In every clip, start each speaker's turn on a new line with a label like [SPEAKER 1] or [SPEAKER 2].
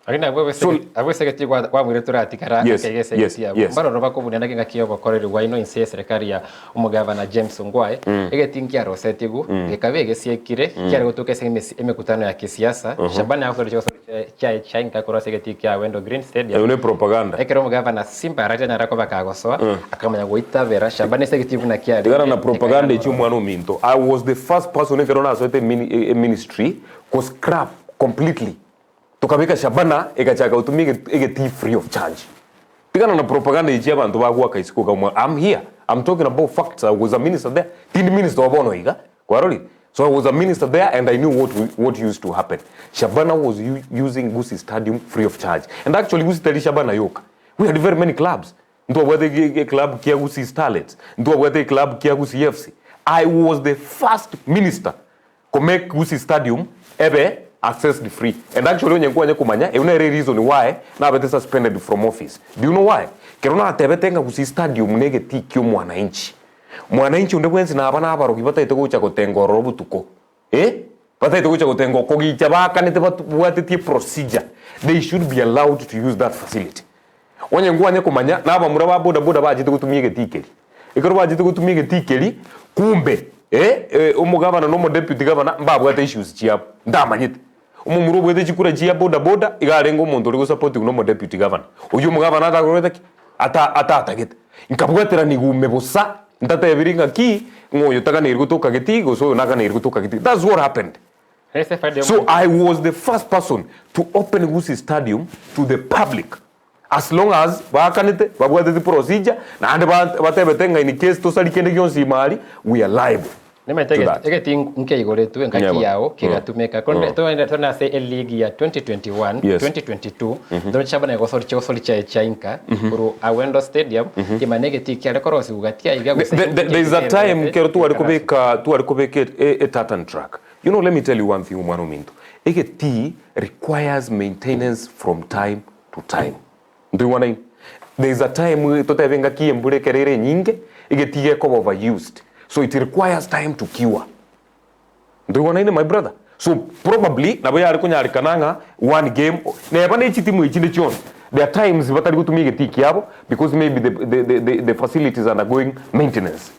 [SPEAKER 1] Lakini abwo
[SPEAKER 2] So,
[SPEAKER 1] abwo ase egetii kwamwire toratigara
[SPEAKER 2] Yes,
[SPEAKER 1] ake gese
[SPEAKER 2] yes,
[SPEAKER 1] egetii abwo.
[SPEAKER 2] yes.
[SPEAKER 1] Mbaroro bakobuna naki ngaki y'obokoreri bwaino inse y'eserekari ya omogavana James Ongwae, egetii nkiarosetigwe, gekabe egesiekire, kiare gotuka ase emesi emekutano ya kisiasa, Shabani agosoria chigosori chiaye chia inka korwa ase egetii kia Awendo Green Stadium.
[SPEAKER 2] Eyo ne propaganda.
[SPEAKER 1] Ekero omogavana Simba Arati anyara koba kagosoa, akamanya goitabera Shabani ase egetii buna kiarenge,
[SPEAKER 2] Tigana na propaganda
[SPEAKER 1] gekairana
[SPEAKER 2] echi
[SPEAKER 1] ororo.
[SPEAKER 2] omwana ominto. I was the first person ekero nasoete emini eministry ko scrap completely. Tokabeka Shabana egachaka gotumia egetii free of charge. Tigana na propaganda echi abanto bagoaka isiko iga I'm here, I'm talking about facts, I was a minister there, tindi minister o bono iga, kwarorire? So I was a minister there and I knew what, what used to happen. Shabana was using Gusii Stadium free of charge. And actually Gusii tari Shabana yoka. We had very many clubs. Ntwabwate eclub kia Gusii Starlets, ntwabwate eclub kia Gusii FC. I was the first minister Ko make Gusii stadium ebe accessed free and actually onye nkwanye komanya eyio nere ereason why nabete suspended from office. Do you know why? Kero natebete ng'a Gusii stadium ne egetii kia omwananchi, mwananchi onde bwensi naba nabarogi bataete gocha gotenga ororo botuko eh bataete gocha gotenga okogicha baakanete batbwatetie procedure they should be allowed to use that facility. Onye nkwanye komanya nabamura ba boda boda bachete gotumia egetii keria. Ekero bachete gotumia egetii keria, kumbe eh, omogavana na omodeputy gavana mbabwate issues chiabo, ntamanyete. Omomura obwate chikura chia boda boda iga arenge omonto ore gosapotiwa na omodeputy gavana. Oyio omogavana atakorete ki? Ata atatagete. Nkabwateraniwa ime bosa, ntatebiri ng'aki, ng'a oyo taganeiri gotoka getii gose oyo naganeiri gotoka getii. That's what happened. So I was the first person to open Gusii stadium to the public as long as baakanete babwateti procedure naende batebete ng'a in case tosari kende gionsi ime aria we are liable
[SPEAKER 1] Nimanyete
[SPEAKER 2] to that.
[SPEAKER 1] egeti nkeigoretwe engaki
[SPEAKER 2] Nyeba.
[SPEAKER 1] yao kegatumeka korende togende tore ase eleague ya 2021
[SPEAKER 2] Yes.
[SPEAKER 1] 2022 ndoro chabana gosori chigosori chiaye chia inka korwa Awendo Stadium kimana egeti kiare korosigwa gati aiga gose
[SPEAKER 2] There is a time kero tware kobeka tware kobeka e tartan track You know let me tell you one thing omwana ominto, egetii requires maintenance from time to time. Ntoigwanaine? There is a time totebe engaki y'embura ekero ere enyinge, egetii gekoba overused, so it requires time to cure. Ntoigwanaine my brother? So probably nabo yare konyarekana ng'a one game, neba ne chitimu echinde chionsi, there are times batari gotumia egetii kiabo because maybe the, the, the, the, the facility is undergoing maintenance.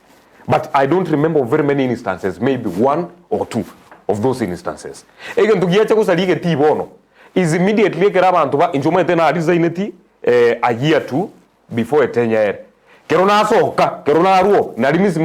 [SPEAKER 2] But I don't remember of very many instances, maybe one or two of those instances. Egento giacha gosaria egetii bono is immediately ekero abanto ba inche omanyete na resigneti eh, a year two before etenye ere. Kero nasoka, kero narwo, nari misima.